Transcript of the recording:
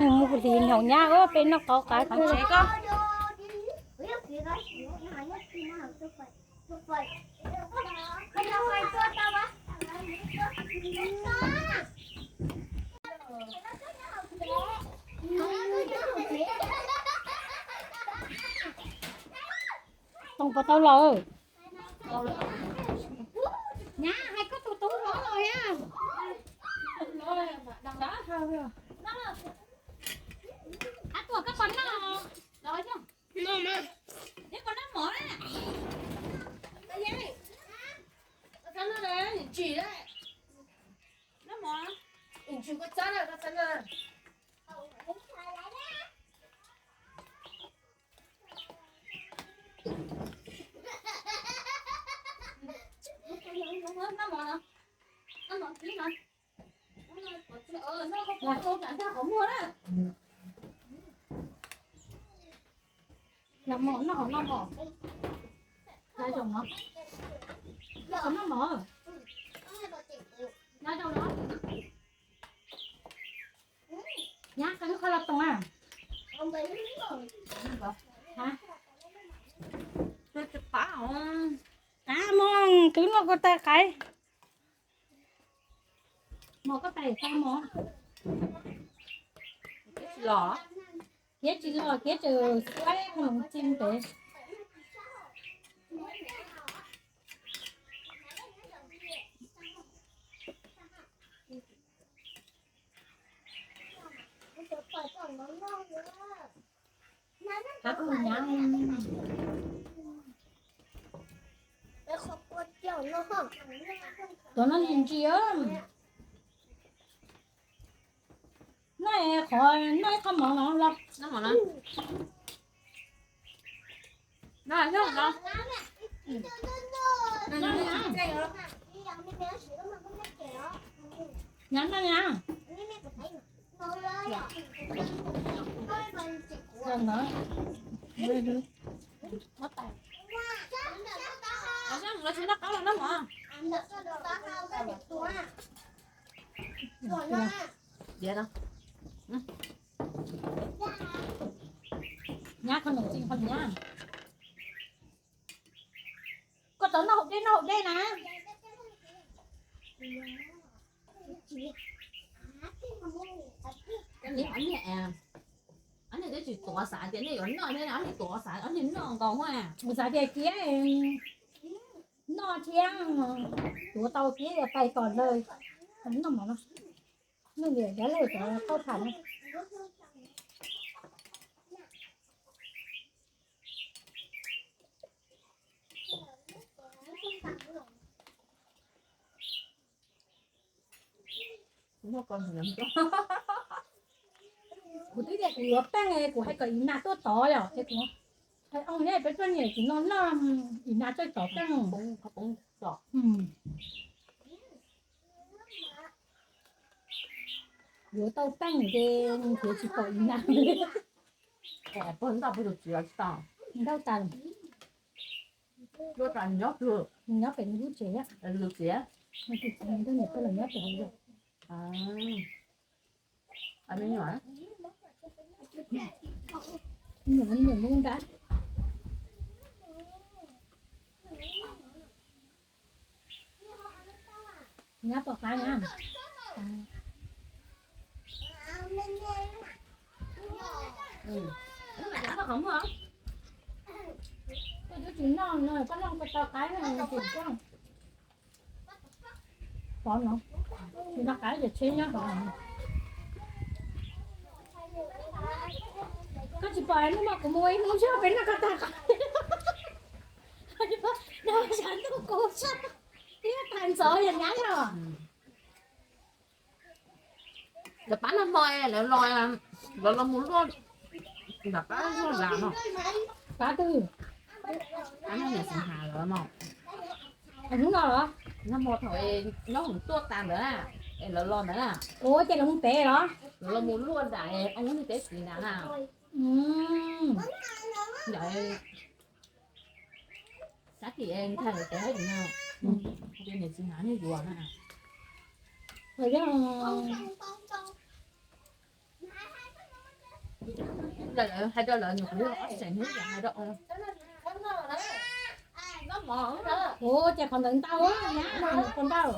Mus hlis nyob nyab, peb noj qab qab kawg. Toom puas tau los? Nyab, hais koj tus tub los los thiab. Ab, tuaj koj pos noj los. Noj mas. Neb pos noj mov na. Noj mov. Noj mov. Noj mov, noj mov. Noj mov. Nyab, koj hnub qhov los toom a? Ab, mog, twb noj koj tais qaib. Mog, koj tais qaib mog. Kiab tsis los, kiab tseem xuab khoom txi ntev. Tuaj noj ntsis ntsis. Noj qhov, noj ib qho mov no los. Nyab, noj nyab. Nyab, koj noj hauv dej, noj hauv dej na. Ob niag twb tsis tuav xav tias nej yuav noj thiab, ob niag tuav xav ob niag noj nkaus. Kuv xav tias kiab noj thiab, tuav tau kiab pais tom lawm. Noj mov no, noj li dab laug cov qauj tham no. Kuv twb tias kuv yuav peej, kuv hais kom Ina tuaj tod yom, es kuv hais oo thiab peb tuaj niam txiv no noj, Ina tuaj tod peej. Yuav tau peej ces nws kuv tsis pom Ina. Ntau tas, nyob pem nws lub tsev, nws tus txiv nrog niam pog los nyob pem hauv zos. Nyuam nyuam lub nrab. Nyab pom qab na. Koj twb tsis noj no, koj noj koj tau qab no, koj tsis noj. Pov no, tsis noj qab ces tsheb nyob hauv. Koj tsis pom hnub no kuv mus ib hnub zog peb noj koj tau qab. Noj sab ntuj kuv sab, thiab tag ntxov yog nyab yog. Lawv pab nag hmo lawv los, lawv los mus luaj nram qab zog zas no. Pab twg? Pab niam Xeev Has lawv no. Hnub no los? Nag hmo thaum nyob hoom tuaj tas ntawd na, es lawv los ntawd na. Ua ces lawv mus pem los? Lawv los mus luaj nram oo niag teb txiv ntawd na. Nram sab tim ntxhais lawv teb no, ces niam Xeev Has niag yuav na. Yog, Lawv hais rau lawv nyuam qhuav ob xees hnub, hais rau ua ces qhov ntawd ntau, ntau.